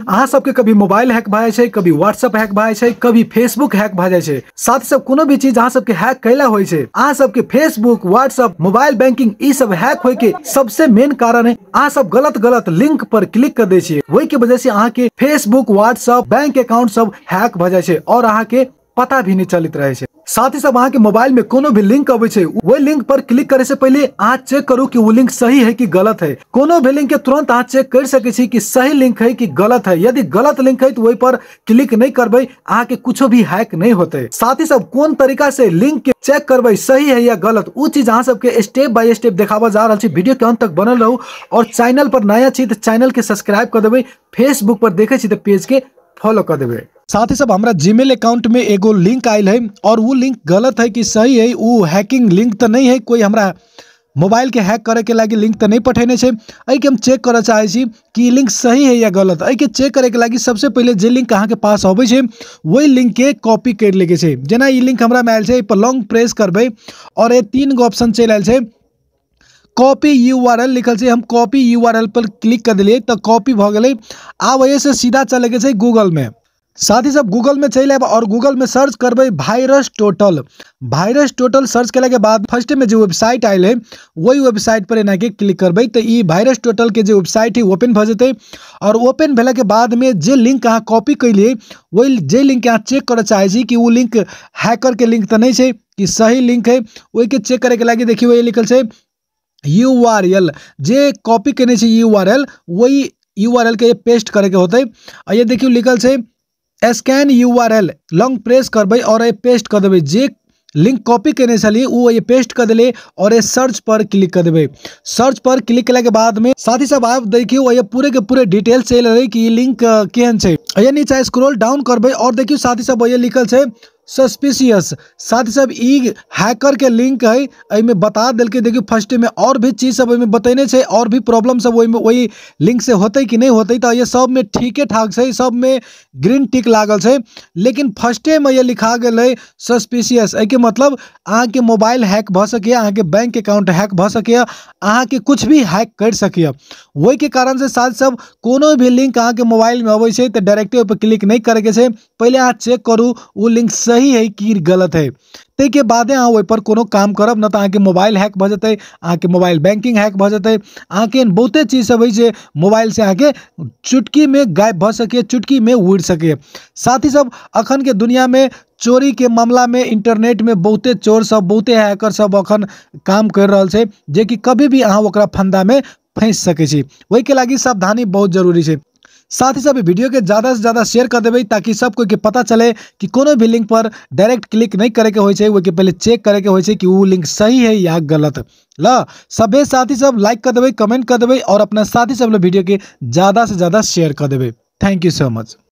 अहाँ सबके कभी मोबाइल हैक भए जाइ छै, कभी व्हाट्सएप हैक भए जाइ छै, कभी फेसबुक हैक भए जाइ छै। साथ सब कोनो भी चीज अहाँ सबके हैक कैला होइ छै, अहाँ सबके फेसबुक, व्हाट्सएप, मोबाइल बैंकिंग ई सब हैक होय के सबसे मेन कारण है अहाँ सब गलत गलत लिंक पर क्लिक कर दै छियै। ओहि के वजह से अहाँ के फेसबुक, व्हाट्सएप, बैंक अकाउंट सब हैक भए जाइ छै और अहाँ के पता भी नहीं चलत रहे छै। साथ ही सब अहाँ के मोबाइल में कोनो भी लिंक अबै छै, वही लिंक पर क्लिक करे से पहले अहाँ चेक करू कि वो लिंक सही है कि गलत है। कोनो भी लिंक के तुरंत अहाँ चेक कर सकै छी कि सही लिंक है कि गलत है। यदि गलत लिंक है तो वही पर क्लिक नहीं करबै, अहाँ के कुछो भी हैक नहीं होते। साथ ही सब कोन तरीका से लिंक के चेक करबै सही है या गलत, उ चीज अहाँ सबके स्टेप बाय स्टेप देखाबऽ जा रहल छी। वीडियो के अंत तक बनल रहू और चैनल पर नया छी तो चैनल के सब्सक्राइब कर देबै, फेसबुक पर देखे छी तो पेज के फॉलो कर देबै। साथ ही सब हमरा जीमेल अकाउंट में एगो लिंक आयल है और वो लिंक गलत है कि सही है, वो हैकिंग लिंक तो नहीं है, कोई हमरा मोबाइल के हैक करे के लागी लिंक तो नहीं पठेने छै। एहिके हम चेक करऽ चाहै छी कि लिंक सही है या गलत। एहिके चेक करे के लागी सबसे पहिले जे लिंक अहाँके पास अबै छै वही लिंक के कॉपी कर लेके छै। जेना ई लिंक हमरा में आयल छै, एहि पर लॉन्ग प्रेस करबै और ये 3 गो ऑप्शन चलि आयल छै। कॉपी यूआरएल लिखल छै, हम कॉपी यूआरएल पर क्लिक कर दिलियै तऽ कॉपी भऽ गेलै। आब एहिसँ सीधा चलैके छै गूगल में। साथ ही सब गूगल में चलि आयब और गूगल में सर्च करबै virus total. Virus total search केला के बाद फर्स्ट में जे वेबसाइट आयल है वही वेबसाइट पर एना के क्लिक करबै तऽ ई वायरस टोटल के जे वेबसाइट है ओपन भऽ जेतै। और ओपन भेला के बाद में जे लिंक अहाँ कॉपी कैलियै वही जे लिंक अहाँ चेक करऽ चाहै छी कि ओ लिंक हैकर के लिंक तऽ नहि छै कि सही लिंक है, ओहिके चेक करे के लागी देखियौ ये लिखल छै यूआरएल, जे कॉपी केने छै यूआरएल वही यूआरएल के पेस्ट करे के होतै। आ ये देखियौ लिखल छै स्कैन यूआरएल, लॉन्ग प्रेस करबै और ये पेस्ट कर देबै। जे लिंक कॉपी केने छलियै ओ ये पेस्ट कर देलै और ये सर्च पर क्लिक कर देबै। सर्च पर क्लिक केला के बाद में साथ ही सब आप देखियौ ये पूरे के पूरे डिटेल चलि रहलै कि ई लिंक केहन छै। ये नीचा स्क्रॉल डाउन करबै और देखियौ साथ ही सब ये लिखल छै सस्पिशियस। साथ ही सब ई हैकर के लिंक है, एहिमे बता देलकै। देखियौ फर्स्ट में और भी चीज सब ओहिमे बतेने छै और भी प्रॉब्लम सब ओहिमे वही लिंक से होतै कि नहीं होतै, तऽ ये सब में ठीके ठाक छै, सब में ग्रीन टिक लागल छै। लेकिन फर्स्टे में ये लिखा गेल है सस्पिशियस, एहिके मतलब अहाँके मोबाइल हैक भऽ सकैए, अहाँके बैंक अकाउंट हैक भऽ सकैए, अहाँके कुछ भी हैक करि सकैए। ओहिके कारण से साथ सब कोनो भी लिंक अहाँके मोबाइल में अबै छै तऽ डायरेक्टे ओहिपर क्लिक नहि करैके छै, पहिले अहाँ चेक करू ओ लिंक सही है कि गलत है, ताहिके बादे अहाँ ओहिपर कोनो काम करब, न तऽ अहाँके मोबाइल हैक भऽ जेतै, अहाँके मोबाइल बैंकिंग हैक भऽ जेतै, अहाँके एहन बहुते चीज सब होइ छै मोबाइल से अहाँके चुटकीमे गायब भऽ सकैए, चुटकीमे उड़ि सकैए। साथ ही सब अखन के दुनियामे चोरी के मामलामे इंटरनेट में बहुते चोर सब, बहुते हैकर सब अखन काम कर रहल छै, जेकि कभी भी अहाँ ओकरा फंदामे फँसि सकै छी। ओहिके लागि सावधानी बहुत जरूरी छै। साथ ही सब वीडियो के ज़्यादा से ज़्यादा शेयर कर देबै ताकि सब कोई के पता चले कि कोनो भी लिंक पर डायरेक्ट क्लिक नहीं करे के होइ छै, ओहिके पहले चेक करे के होइ छै कि वो लिंक सही है या गलत। ल सभे साथी सब लाइक कर देबै, कमेंट कर देबै और अपना साथी सब वीडियो के ज़्यादा से ज़्यादा शेयर कर देबै। Thank you so much.